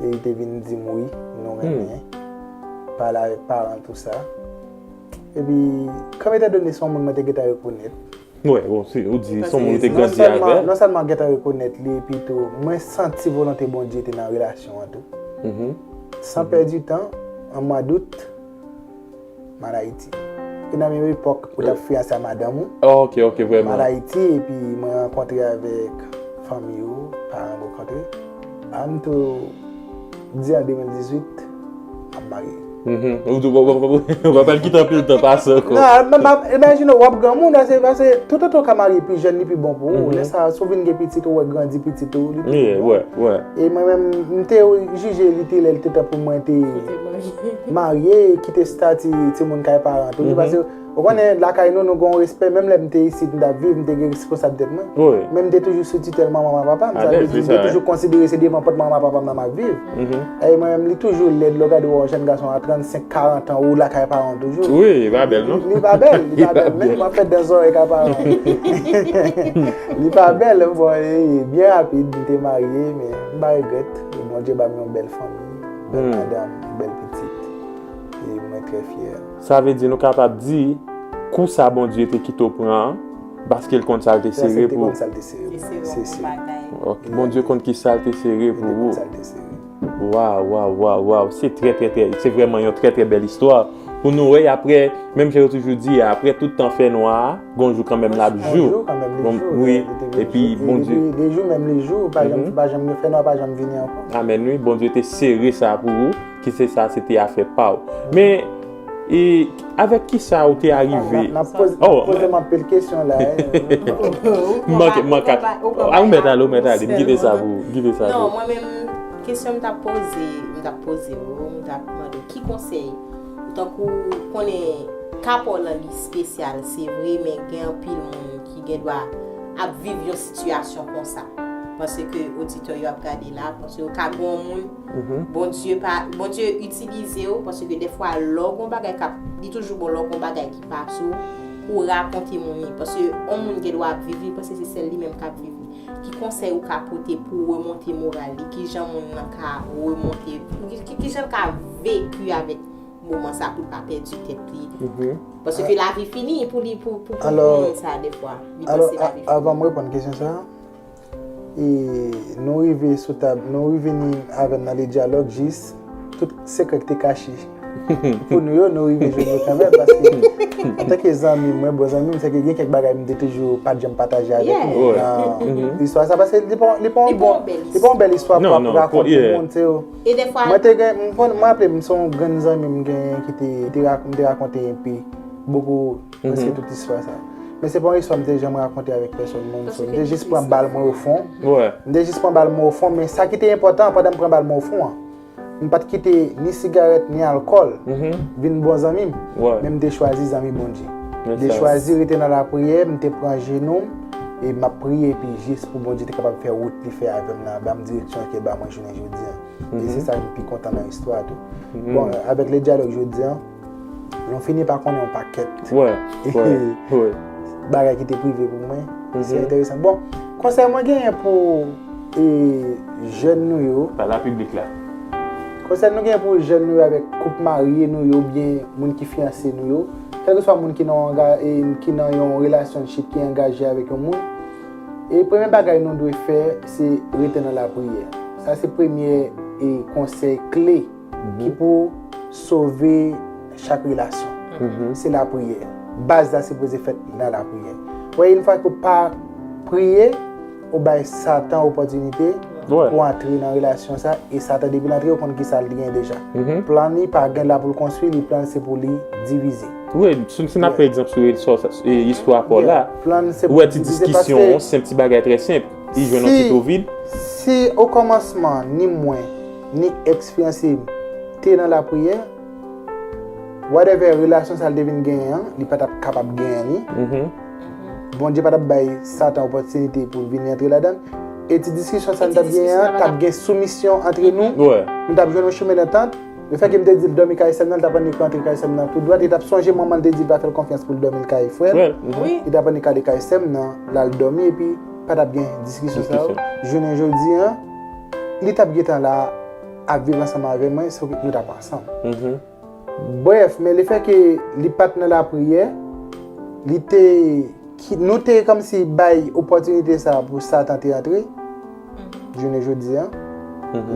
E li te vin di m wi, nou renmen. Pale avèk paran l, tou sa. Epi, kòm etandone se yon moun mwen te gentan rekonèt. Wè, bon, si ou di se yon moun ou te grandi avè l. Non sèlman gentan rekonèt li, epi tou, mwen santi volonte Bondye te nan relasyon an tou. San pèdi tan, an mwa dout, m al Ayiti. E nan menm epòk ou t ap fiyanse a madanm ou. Ok, ok, vrèman. M al Ayiti, epi mwen rankontre avèk fanmi yo, paran m rankontre. A, m tou di an de mil dizuit, m ap marye. Ou tou, w ap al kite anpil tan pase ankò. Non, m ap imajine w ap granmoun, se paske toutotan w ka marye pi jèn, li pi bon pou ou. Lè sa, si w vin gen pitit, ou wè grandi pitit ou, li pi bon. E mwen menm, m te jije li te lè li te tan pou mwen te marye, kite stati timoun kay paran tou. Paske Ou konnen, lakay nou, nou gen yon respè. Menm lè m te isit, m t ap viv, m te gen responsab tèt mwen. Men m te toujou sou titèl manman m ak papa m. Sa vle di, m te toujou konsidere se devan pòt manman m ak papa m nan m ap viv. E mwen menm, li toujou lèd, lè w gade w wè yon jèn gason a trannsenk, karant an, ou lakay paran w toujou. Wi, li pa bèl, non? Li pa bèl, li pa bèl menm, w ap fè dan zòrèy ka paran w. Li pa bèl, bon, e, byen rapid, m te marye, men m pa regrèt. Bondye ba m yon bèl fanmi, bèl madanm, bèl pitit. E mwen trè fyè. Sa vle di nou kapab di, kou sa Bondye te kite w pran an, paske l konn sa l te sere pou ou. Paske l te konn sa l te sere pou mwen, se si. Ok, Bondye konn ki sa l te sere pou ou. Li te konn sa l te sere. Waw, waw, waw, waw. Se trè, trè, trè, se vrèman yon trè, trè bèl istwa. Pou nou wè, apre, menm jan yo toujou di, apre tout tan fènwa a, gon jou kanmenm l ap jou. Gon jou kanmenm li jou. Wi, epi Bondye. De jou menm li jou, pa janm, pa janm gen fènwa, pa janm vini ankò. Amèn, wi. Bondye te sere sa pou ou, ki se sa, se te afè pa w. Men, e, avèk kisa ou te arive? N ap poze, poze m anpil kesyon la. M manke, m manke. A, ou mèt ale, ou mèt ale. M kite sa pou ou, m kite sa pou ou. Non, mwen menm, kesyon m t ap poze, m t ap poze w, m t ap mande w ki konsèy, tankou konnen ka pa w lan li espesyal, se vre, men gen anpil moun ki gen dwa ap viv yon sitiyasyon konsa. Paske oditè yo ap gade la, paske yo ka gen yon moun, Bondye pa, Bondye itilize w, paske dèfwa lè w gen yon bagay k ap, li toujou bon lè w gen yon bagay ki pase w, pou w rakonte moun li. Paske yon moun gen dwa ap viv li, panse se sèl li menm k ap viv li. Ki konsèy ou ka pote pou remonte moral li? Kijan moun nan ka remonte? Ki, ki, kijan l ka veki avèk moman sa pou l pa pèdi tèt li? Paske lavi fini pou li, pou, pou, pou moun sa, dèfwa. Li panse lavi fini. Avan m reponn kesyon sa, e, nou rive sou tab, nou rive ni avè m nan le dyalòg jis tout sekrè ki te kache pou nou yo, nou rive jwenn yo kanmenm, paske antanke zanmi mwen, bon zanmi m, sèke gen kèk bagay m te toujou pa t janm pataje avèk nou nan istwa sa, paske li pa, li pa yon bon, li pa yon bèl istwa pou ap rakonte moun, se yo. Mwen te gen, m konn, m raple m se yon grenn zanmi m genyen ki te, te rak-, m te rakonte epi bokou, prèske tout istwa sa. Men se pa yon istwa m te janm rakonte avèk pèsòn moun, so, m te jis pran bal mwen o fon. M te jis pran bal mwen o fon, men sa ki te enpòtan, pandan m pran bal mwen o fon an, m pa t kite ni sigarèt, ni alkòl vin bon zanmi m. Men m te chwazi zanmi Bondye. M te chwazi rete nan lapriyè, m te pran jenou m, e m ap priye, epi jis pou Bondye te kapab fè wout li fè avè m nan, ban m direksyon ke l ba mwen jounen jodi an. E se sa m pi kontan nan istwa a tou. Bon, avèk le dyalòg jodi an, nou fini pa konnen yon pakèt bagay ki te prive pou mwen. Se enteresan. Bon, konsèy mwen genyen pou, e, jèn nou yo. Pale a piblik la. Konsèy nou genyen pou jèn nou yo avèk koup marye nou yo, oubyen moun ki fiyanse nou yo, kèlkeswa moun ki nan yon anga-, e, ki nan yon relationship ki angaje avèk yon moun, e premye bagay nou dwe fè, se rete nan lapriyè. Sa se premye, e, konsèy kle ki pou sove chak relasyon. Se lapriyè. Baz la sipoze fèt nan lapriyè. Ou wè, yon fwa ke w pa priye, ou bay Satan opòtinite pou antre nan relasyon sa, e Satan depi l antre, ou konn ki sa l gen deja. Plan li pa gen la pou l konstwi, li plan se pou li divize. Wi, si, si n ap pran egzanp sou, sou, sou, e, istwa pa w la, ou wè ti diskisyon, yon senp ti bagay trè senp, li jwenn yon ti tou vid. Si o kòmansman, ni mwen, ni èks fiyanse m te nan lapriyè, whatever relasyon sa l te vin genyen an, li pa t ap kapab genyen li. Bondye pa t ap bay Satan opòtinite pou l vin antre ladan l. E ti diskisyon sa n t ap genyen an, t ap gen soumisyon antre nou. Nou t ap jwenn yon chemen dantant. Lefètke m te di l dòmi kay sè m nan, l t ap annik rantre kay sè m nan tou dwat. Li t ap sonje manman l te di l pa fè l konfyans pou l dòmi l kay frè l. Li t ap annik ale kay sè m nan, l al dòmi, epi pa t ap gen diskisyon sa yo. Jounen jodi an, li t ap gentan la ap viv ansanm avè mwen, se nou t ap ansanm. Brèf, men lefètke li pa t nan lapriyè, li te, ki, nou te kòmsi bay opòtinite sa a pou Satan te antre, jounen jodi an,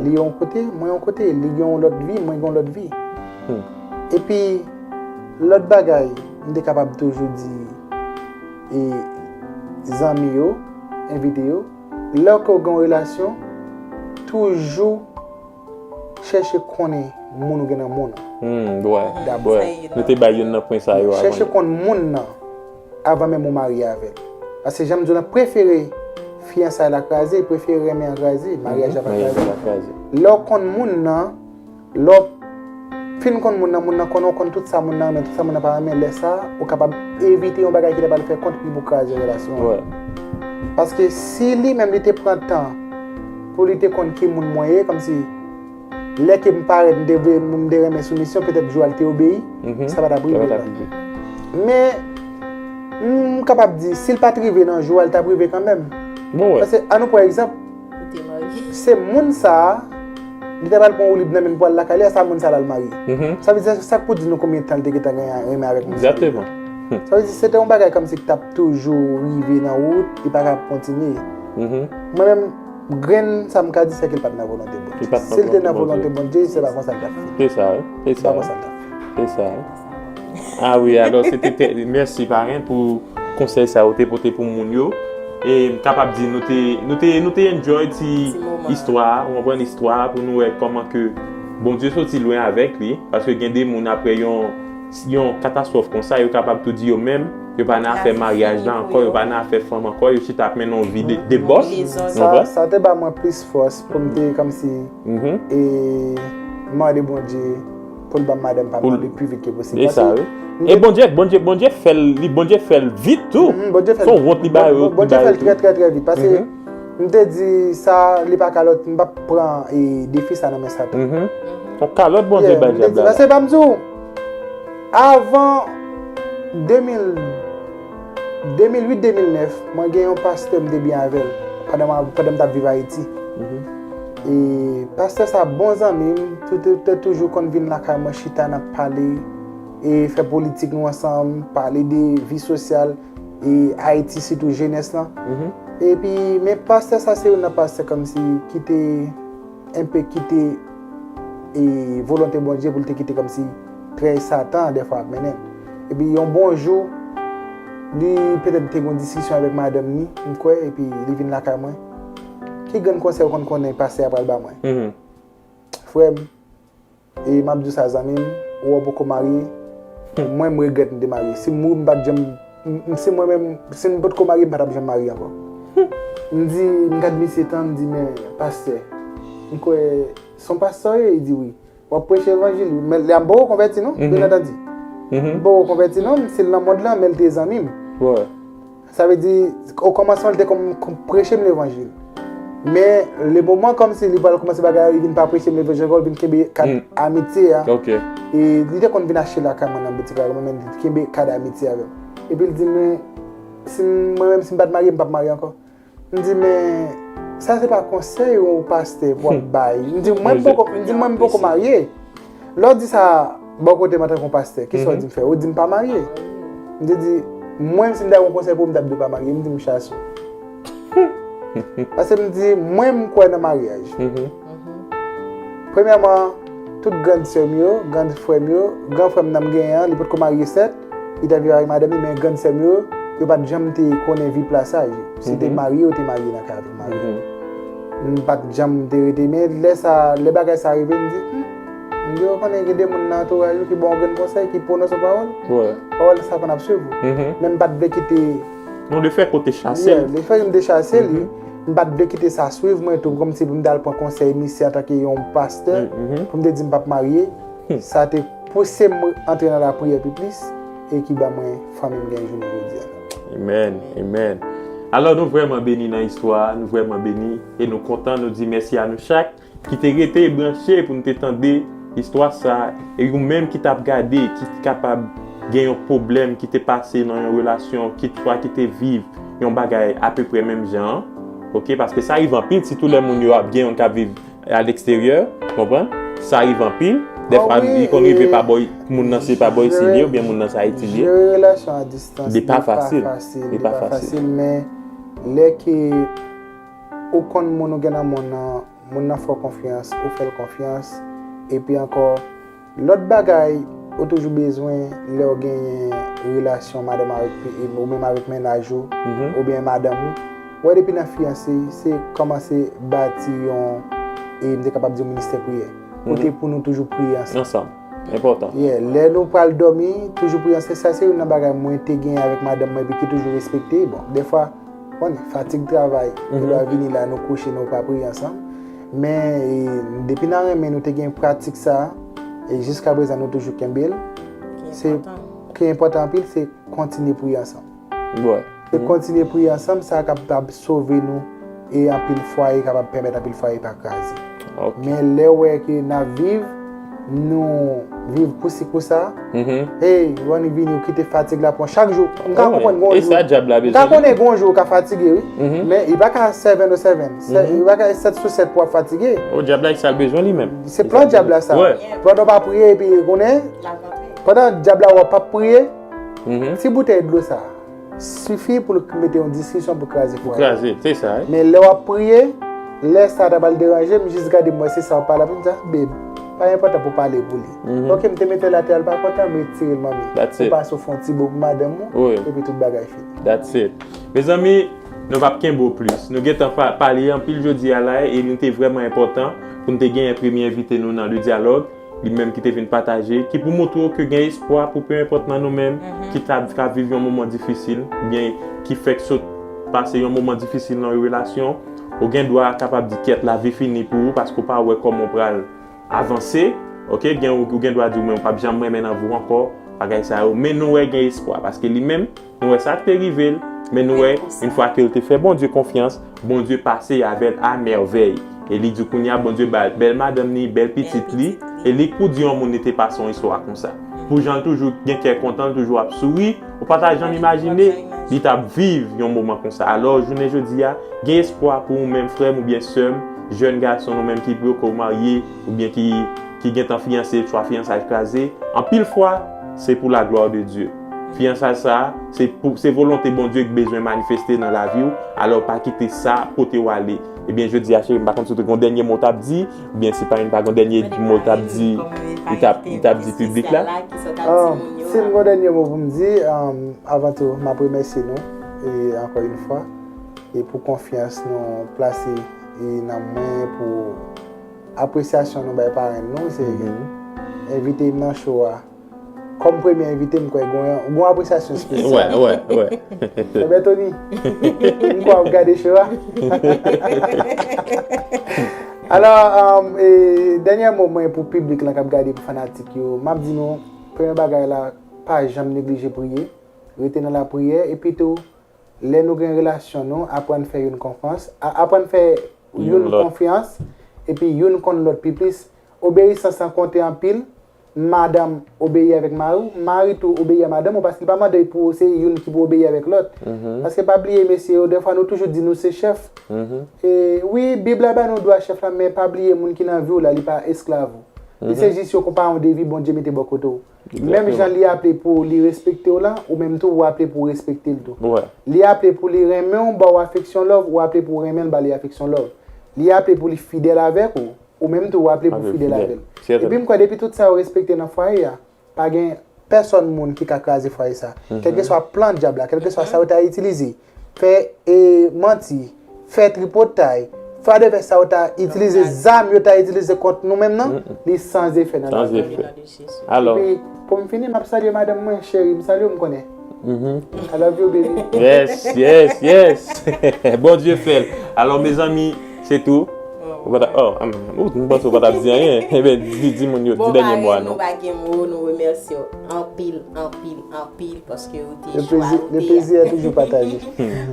li yon kote, mwen yon kote, li gen yon lòt vi, mwen gen yon lòt vi. Epi, lòt bagay, m te kapab toujou di, e, zanmi yo, envite yo, lè ke w gen yon relasyon, toujou chèche konnen moun ou gen nan men w nan. Hmm, wè, wè. Nou te bay youn nan pwen sa yo avan. Chèche konn moun nan avan menm ou marye avè l. Paske jan m di w lan, prefere fiyansay la kraze, prefere renmen an kraze, maryaj la pa kraze. Lè w konn moun nan, lè w fin konn moun nan, moun nan konnen w konn tout sa moun nan renmen, tout sa moun nan pa renmen, lè sa a, ou kapab evite yon bagay ki ta pral fè konpli pou kraze relasyon an. Paske si li menm li te pran tan pou li te konn ki moun mwen ye, kòmsi lè ke m parèt, m te vle, m te renmen soumisyon, petèt Joal te obeyi, sa pa t ap rive la. Men, m kapab di, si l pa t rive nan Joal, l t ap rive kanmenm. Paske, ann nou pran egzanp, se moun sa a, li ta pral pran woulib nan men l pou al lakay li, a sa moun sa a l al marye. Sa vle di, sa k pou di nou konbyen tan l te gentan gen renmen avèk moun sa a deja. Sa vle di, se te yon bagay kòmsi ki t ap toujou rive nan wout, li pa ka kontinye. Mwen menm, grenn sa m ka di, se ke l pa t nan volonte Bondye. Si l te nan volonte Bondye, se pa konsa l t ap fini. Se sa, wi. Se pa konsa l t ap fini. Se sa, wi. Ah wi, alò, se te, te, mèsi, parenn, pou konsèy sa ou te pote pou moun yo. E m kapab di nou te, nou te, nou te enjoy ti istwa a, ou konprann istwa a, pou nou wè kòman ke Bondye soti lwen avèk li, paske gen de moun apre yon, yon katastwòf konsa, yo kapab tou di yo menm, yo pa nan afè maryaj la ankò, yo pa nan afè fanm ankò, yo chita ap mennen yon vi de, de bòs, ou konprann? Sa te ba mwen plis fòs pou m te kòmsi e mande Bondye pou l ban m madanm pa m nan pi vit ke posib. E sa, wi. E Bondye, Bondye, Bondye fè l, li, Bondye fè l vit tou. Se yon wont li ba yo, li ba yo tou. Bondye fè l trè, trè, trè vit. Paske m te di sa, li pa kalòt, m p ap pran e defi sa nan men Satan. Se yon kalòt Bondye bay dyab la. Paske pa m di w, avan de mil, de mil uit, de mil nèf, mwen gen yon pastè m te byen avè l pandan m, pandan m t ap viv Ayiti. E pastè sa bon zanmi m, tou, tou, te toujou konn vin lakay mwen chita, n ap pale, e fè politik nou ansanm, pale de vi sosyal, e Ayiti, sitou jenès lan. Epi, men pastè sa se youn nan pastè kòmsi ki te enpe kite e volonte Bondye pou l te kite kòmsi trèy Satan dèfwa ap mennen l. Epi yon bon jou, li petèt te gen yon diskisyon avèk madanm li, m kwè, epi li vin lakay mwen. Ki grenn konsèy ou konn konnen pastè a pral ba mwen? Frè m, e m ap di w sa zanmi m, ou wè w poko marye, mwen m regrèt m te marye. Si m mouri m pa t janm, m, si mwen menm, si m potko marye m pa t ap janm marye ankò. M di, m gad misye tan, m di, men pastè, m kwè se yon pastè w ye? Li di wi. W ap preche levanjil wi. Men li a m poko konvèti non, byen antandi. M poko konvèti non, m se l nan mond lan, men l te zanmi m. Sa vle di, okòmansman, li te konn, konn preche m levanjil. Men, le moman kòmsi li pral kòmanse bagay la, li vin pa preche m levanjil ankò, li vin kenbe kad amitye a. E li te konn vin achte lakay mwen nan boutik la, men li kenbe kad amitye avè m. Epi li di m, men, si m, mwen menm, si m pa t marye, m p ap marye ankò. M di, men, sa se pa konsèy yon pastè pou ap bay. M di, mwen m poko, m di, mwen m poko marye. Lè w di sa bò kote m antanke yon pastè, kisa w di m fè? Ou di m pa marye. M te di, mwen, si m ta gen yon konsèy pou ou, m t ap di w pa marye. M di, m chase w. Paske m di, mwen, m kwè nan maryaj. Premyèman, tout grann sè m yo, grann frè m yo, gran frè m nan m genyen an, li potko marye sèt, li t ap viv avèk madanm li, men grann sè m yo, yo pa t janm te konnen vi plasaj. Si te marye, yo te marye nan kay avèk mari yo. M pa t janm te rete, men lè sa, lè bagay sa rive, m di, hmm, m di, ou konnen gen de moun nan antouraj ou ki ba w yon grenn konsèy, ki pwononse yon pawòl, pawòl sa konn ap swiv ou. Men m pa t vle kite. Non, lefètke w te chase l. Lefètke m te chase li, m pa t vle kite sa swiv mwen tou, kòmsi pou m t al pran konsèy misye antanke yon pastè, pou m te di m p ap marye. Sa te pouse m antre nan lapriyè pi plis e ki ban mwen fanmi m gen jounen jodi a. Amèn, amèn. Alò, nou vrèman beni nan istwa a, nou vrèman beni e nou kontan, nou di mèsi a nou chak ki te rete branche pou n te tande istwa sa a, e ou menm ki t ap gade, ki t kapab gen yon pwoblèm ki te pase nan yon relasyon, kit swa ki te viv yon bagay apeprè menm jan an, oke, paske sa rive anpil, sitou lè moun yo ap gen youn k ap viv aleksteryè, konprann? Sa rive anpil. Dèfwa, li konn rive pa bò, moun nan se pa bò isi li ye, oubyen moun nan se Ayiti li ye. Jere relasyon a distans, li pa fasil, li pa fasil, men lè ke ou konn moun ou gen nan moun nan, moun nan fè w konfyans, ou fè l konfyans. Epi ankò, lòt bagay, ou toujou bezwen, lè w genyen relasyon madanm avèk, ou menm avèk mennaj ou, oubyen madanm ou, ou wè depi nan fiyanse, se kòmanse bati yon, e m te kapab di yon ministè priyè. Kote pou nou toujou priye ansanm. Ansanm. Enpòtan. Yeah, lè nou pral dòmi, toujou priye ansanm. Sa se youn nan bagay mwen te genyen avèk madanm mwen, epi ki toujou respekte. Bon, dèfwa, konnen, fatig travay, te dwa vini la, nou kouche, nou pa priye ansanm. Men, e, depi nan renmen, nou te gen pratik sa a. e jiska prezan nou toujou kenbe l. Se ki enpòtan anpil, se kontinye priye ansanm. Se kontinye priye ansanm, sa kapab sove nou, e anpil fwaye kapab pèmèt anpil fwaye pa kraze. Men lè w wè ke n ap viv, nou viv kousi kousa, hey, w annik vini, ou kite fatig la pran chak jou. M ka konprann gon jou. M ka konnen gon jou ou ka fatige, wi. Men li pa ka seven on seven. Li pa ka sèt sou sèt pou w ap fatige. O, dyab la, e sa l bezwen li menm. Se plan dyab la sa. Pandan w pa priye, epi konnen, pandan dyab la wè w p ap priye, ti boutèy dlo sa sifi pou l mete yon diskisyon pou kraze fwaye. Kraze, se sa, wi. Men lè w ap priye, lè sa ta pral deranje m, jis gade m wè se sa w pale, m di, "Ah, babe, pa enpòtan pou pale pou li." Ok, m te mete l atè, l pa kontan, m retire l, manmi. Ou pase w fè yon ti bo pou madanm ou, epi tout bagay fini. That's it. Mezanmi, nou p ap kenbe w plis. Nou gentan pa- pale anpil jodi a la, e nou te vrèman enpòtan pou n te genyen premye envite nou nan Le Dialogue. Li menm ki te vin pataje, ki pou montre w ke gen espwa pou pe enpòt nan nou menm, ki ta ka viv yon moman difisil, oubyen ki fèk sot pase yon moman difisil nan yon relasyon, ou gen dwa kapab di, "Kyèt, lavi fini pou ou, paske w pa wè kòman w pral avanse." Ok, gen, ou gen dwa di, "Ou menm, w p ap janm renmen nan vi w ankò," bagay sa yo. Men nou wè gen espwa, paske li menm, nou wè sa k te rive l, men nou wè, yon fwa ke l te fè Bondye konfyans, Bondye pase avè l a mèvèy. E li di kounye a Bondye ba l bèl madanm li, bèl pitit li, e li k pou di yon moun li te pase yon istwa konsa. Pou jan l toujou gen kè kontan, l toujou ap souri, ou pa ta janm imajine li t ap viv yon moman konsa. Alò, jounen jodi a, gen espwa pou ou menm, frè m oubyen sè m, jèn gason nou menm ki poko marye, oubyen ki, ki gentan fiyanse, swa fiyansay kraze. Anpil fwa, se pou la glwa de Dye. Fiyansay sa a, se pou, se volonte Bondye k bezwen manifeste nan lavi w, alò pa kite sa pote w ale. Ebyen, jodi a, cheri, m pa konn si w te gon dènye mo w t ap di, oubyen si pa yon pa gon dènye mo w t ap di, li t ap, li t ap di piblik la. Ah, si m gon dènye mo pou m di, um, avan tou, m ap remèsye nou, e ankò yon fwa, e pou konfyans nou plase, e nan mwen, pou apresyasyon nou bay parenn nou, se envite m nan show a. Kòm premye envite, m kwè gon, gon apresyasyon espesyal. Wè, wè, wè. Enben, Tony, m kwè w ap gade show a. Alò, um, e, dènye mo mwen pou piblik lan k ap gade, pou fanatik yo, m ap di nou, premye bagay la, pa janm neglije priye. Rete nan lapriyè, epi tou, lè nou gen relasyon nou, aprann fè youn konfyans, a- aprann fè youn konfyans, epi youn konn lòt pi plis. Obeyisans lan konte anpil. Madanm obeyi avèk mari w, mari tou obeyi a madanm ou, paske li pa mande pou se youn ki pou obeyi avèk lòt. Paske pa bliye, mesye yo, dèfwa nou toujou di nou se chèf. E wi, Bib la ba nou dwa chèf la, men pa bliye moun ki nan vi w la, li pa esklav ou. Li se jis yon konpayon de vi Bondye mete bò kote w. Menm jan li aple pou li respekte w lan, ou menm tou ou aple pou w respekte l tou. Li aple pou li renmen w, ba w afeksyon, love, ou aple pou w renmen l, ba li afeksyon, love. Li aple pou li fidèl avèk ou, ou menm tou ou aple pou w fidèl avè l. Epi m kwè depi tout sa yo respekte nan fwaye a, pa gen pèsòn moun ki ka kraze fwaye sa. Kèlkeswa plan dyab la, kèlkeswa sa yo ta itilize, fè, e, manti, fè tripotay, fwa de fè sa yo ta itilize, zam yo ta itilize kont nou menm nan, li san efè nan lavi nou. Epi, pou m fini, m ap salye madanm mwen, cheri, m salye w, m konnen. I love you, baby. Yes, yes, yes. Bondye fè l. Alò, mezanmi, se tou. Ou pa ta, oh, m panse ou pa t ap di anyen. Ebyen, di, di moun yo, di dènye mo a non. Nou pa gen mo, nou remèsye w anpil, anpil, anpil, paske ou te chwazi. Le plaisir est toujours partagé.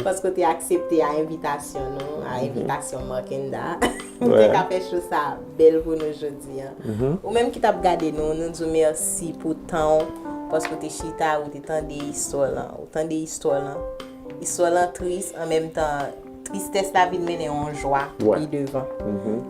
Paske ou te aksepte a envitasyon nou, a envitasyon Markenda. Ou te ka fè show sa bèl pou nou jodi a. Ou menm ki t ap gade nou, nou di w mèsi pou tan w, paske ou te chita, ou te tande istwa lan. Ou tande istwa lan. Istwa lan tris, an menm tan, tristès la vin mennen yon jwa pi devan.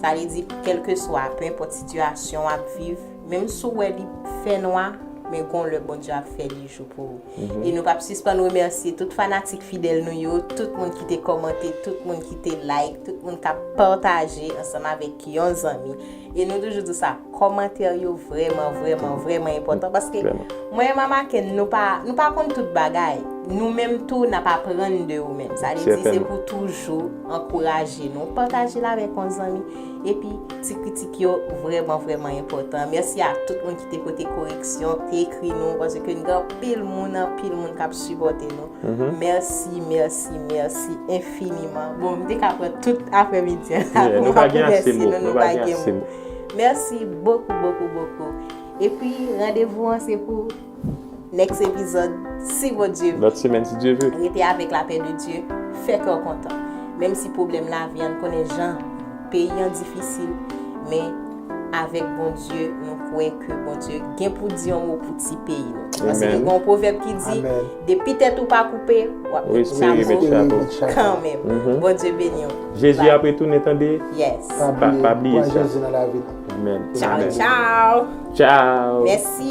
Sa vle di, kèlkeswa, pe enpòt sitiyasyon w ap viv, menm si w wè li fè nwa, men gon lè Bondye ap fè li jou pou ou. E nou p ap sispann remèsye tout fanatik fidèl nou yo, tout moun ki te kòmante, tout moun ki te like, tout moun k ap pataje ansanm avèk yon zanmi. E nou toujou di sa, kòmantè yo vrèman, vrèman, vrèman enpòtan, paske mwen e Mama Ken, nou pa, nou pa konn tout bagay. Nou menm tou, n ap aprann de ou menm. Sa vle di, se pou toujou ankouraje nou, pataje l avèk yon zanmi. Epi, ti kritik yo vrèman, vrèman enpòtan. Mèsi a tout moun ki te pote koreksyon, ki te ekri nou, paske n gen anpil moun, anpil moun k ap sipòte nou. Mèsi, mèsi, mèsi enfiniman. Bon, m te ka pran tout aprèmidi an la pou m ap remèsye nou, nou pa gen mo. Mèsi bokou, bokou, bokou. Epi, randevou an se pou next episode, si Bondye vle. Lòt semèn, si Dye vle. Rete avèk lapè de Dye, fè kè w kontan. Menm si pwoblèm lavi an, n konnen jan peyi an difisil, men avèk Bondye, nou kwè ke Bondye gen pou di yon mo pou ti peyi nou. Paske Amen. Gen yon pwovèb ki di, Amen. depi tèt ou pa koupe, w ap Ou espere met met chapo chapo. Met chapo. kanmenm. Mhm. Bondye beni w. Jezi Bye. ap retounen, tande. Yes. Pa- pa bliye Pran sa. Jezi nan lavi nou. Amen. Tchao, Amen. tchao. Tchao. Mèsi.